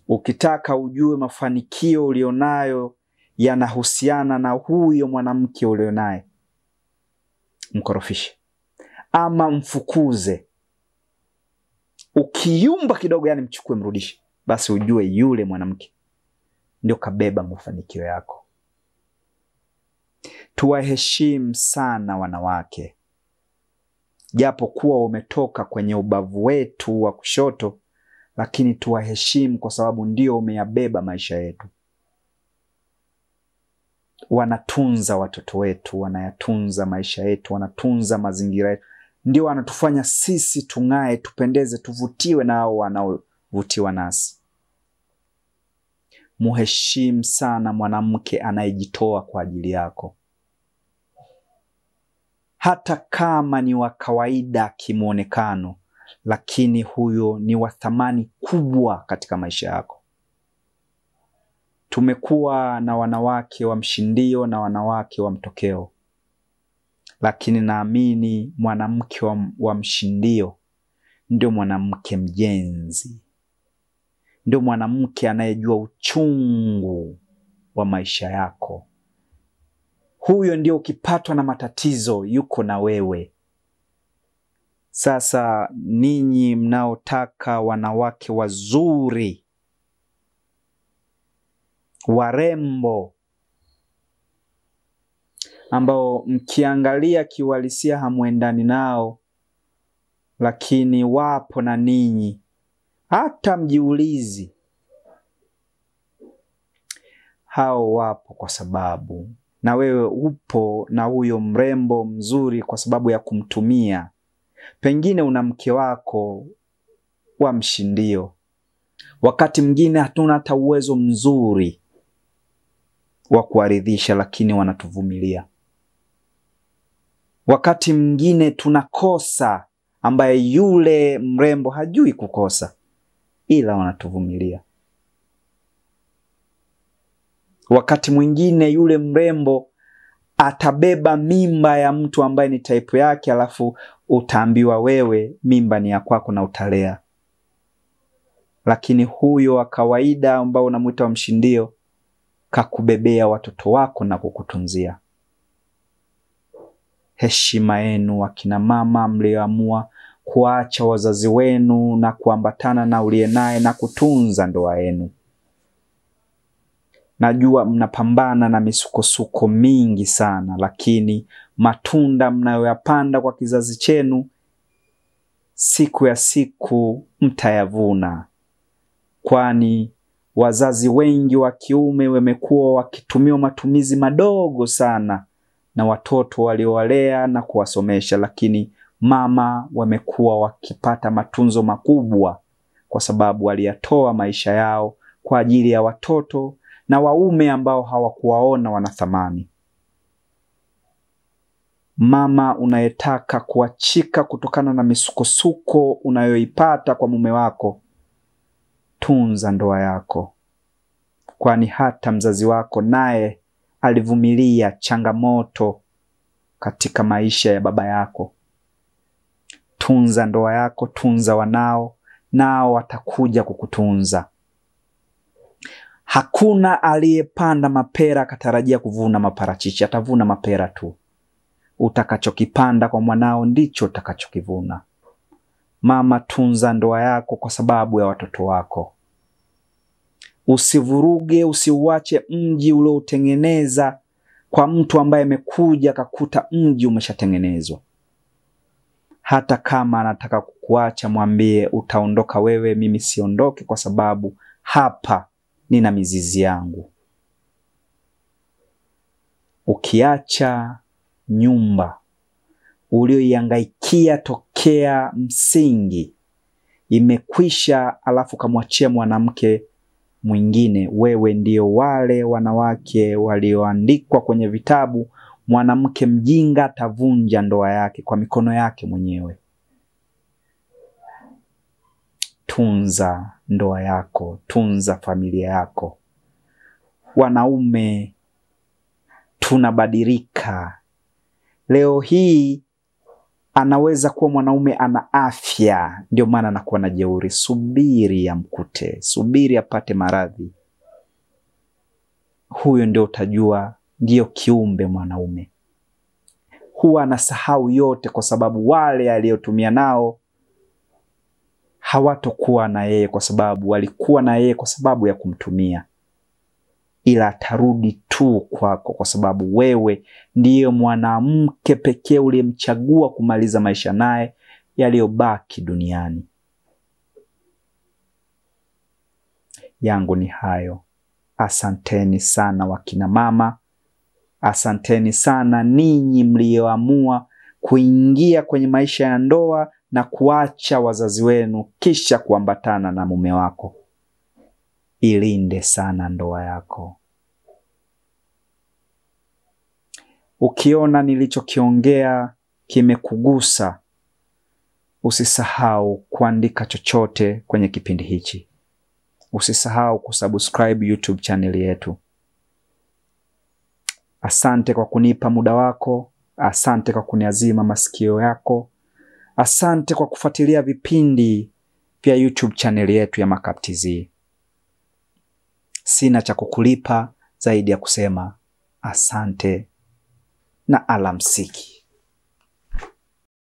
Ukitaka ujue mafanikio ulionayo yanahusiana na huyo mwanamke ulionaye, mkorofishe ama mfukuze. Ukiyumba kidogo, yani mchukue mrudishe, basi ujue yule mwanamke ndio kabeba mafanikio yako. Tuwaheshimu sana wanawake, japo kuwa umetoka kwenye ubavu wetu wa kushoto, lakini tuwaheshimu kwa sababu ndio umeyabeba maisha yetu. Wanatunza watoto wetu, wanayatunza maisha yetu, wanatunza mazingira yetu, ndio wanatufanya sisi tung'ae, tupendeze, tuvutiwe na hao wanaovutiwa nasi. Muheshimu sana mwanamke anayejitoa kwa ajili yako, hata kama ni wa kawaida kimuonekano, lakini huyo ni wa thamani kubwa katika maisha yako. Tumekuwa na wanawake wa mshindio na wanawake wa mtokeo, lakini naamini mwanamke wa mshindio ndio mwanamke mjenzi, ndio mwanamke anayejua uchungu wa maisha yako. Huyo ndio ukipatwa na matatizo yuko na wewe. Sasa ninyi mnaotaka wanawake wazuri, warembo, ambao mkiangalia kiuhalisia hamuendani nao, lakini wapo na ninyi, hata mjiulizi, hao wapo kwa sababu na wewe upo na huyo mrembo mzuri kwa sababu ya kumtumia. Pengine una mke wako wa mshindio. Wakati mwingine hatuna hata uwezo mzuri wa kuwaridhisha, lakini wanatuvumilia. Wakati mwingine tunakosa ambaye yule mrembo hajui kukosa, ila wanatuvumilia. Wakati mwingine yule mrembo atabeba mimba ya mtu ambaye ni type yake, alafu utaambiwa wewe mimba ni ya kwako na utalea. Lakini huyo wa kawaida ambao unamuita wa mshindio kakubebea watoto wako na kukutunzia. Heshima yenu wakina mama mlioamua kuacha wazazi wenu na kuambatana na uliye naye na kutunza ndoa yenu. Najua mnapambana na misukosuko mingi sana, lakini matunda mnayoyapanda kwa kizazi chenu siku ya siku mtayavuna. Kwani wazazi wengi wa kiume wamekuwa wakitumia matumizi madogo sana na watoto waliowalea na kuwasomesha, lakini mama wamekuwa wakipata matunzo makubwa kwa sababu waliyatoa maisha yao kwa ajili ya watoto na waume ambao hawakuwaona wana thamani. Mama unayetaka kuachika kutokana na misukosuko unayoipata kwa mume wako, tunza ndoa yako. Kwani hata mzazi wako naye alivumilia changamoto katika maisha ya baba yako. Tunza ndoa yako, tunza wanao, nao watakuja kukutunza. Hakuna aliyepanda mapera akatarajia kuvuna maparachichi, atavuna mapera tu. Utakachokipanda kwa mwanao ndicho utakachokivuna. Mama, tunza ndoa yako kwa sababu ya watoto wako. Usivuruge, usiuache mji ulioutengeneza kwa mtu ambaye amekuja akakuta mji umeshatengenezwa. Hata kama anataka kukuacha, mwambie utaondoka wewe, mimi siondoke kwa sababu hapa nina mizizi yangu. Ukiacha nyumba ulioihangaikia tokea msingi imekwisha, alafu kamwachia mwanamke mwingine, wewe ndio wale wanawake walioandikwa kwenye vitabu, mwanamke mjinga atavunja ndoa yake kwa mikono yake mwenyewe. Tunza ndoa yako, tunza familia yako. Wanaume tunabadilika. Leo hii Anaweza kuwa mwanaume ana afya, ndio maana anakuwa na jeuri. Subiri amkute, subiri apate maradhi. Huyo ndio utajua ndiyo kiumbe mwanaume. Huwa anasahau yote, kwa sababu wale aliyotumia nao hawatokuwa na yeye, kwa sababu walikuwa na yeye kwa sababu ya kumtumia. Ila atarudi tu kwako, kwa sababu wewe ndiye mwanamke pekee uliyemchagua kumaliza maisha naye yaliyobaki duniani. Yangu ni hayo. Asanteni sana wakina mama. Asanteni sana ninyi mlioamua kuingia kwenye maisha ya ndoa na kuacha wazazi wenu kisha kuambatana na mume wako. Ilinde sana ndoa yako. Ukiona nilichokiongea kimekugusa, usisahau kuandika chochote kwenye kipindi hichi. Usisahau kusubscribe YouTube channel yetu. Asante kwa kunipa muda wako. Asante kwa kuniazima masikio yako. Asante kwa kufuatilia vipindi vya YouTube channel yetu ya Makap TZ. Sina cha kukulipa zaidi ya kusema asante na alamsiki.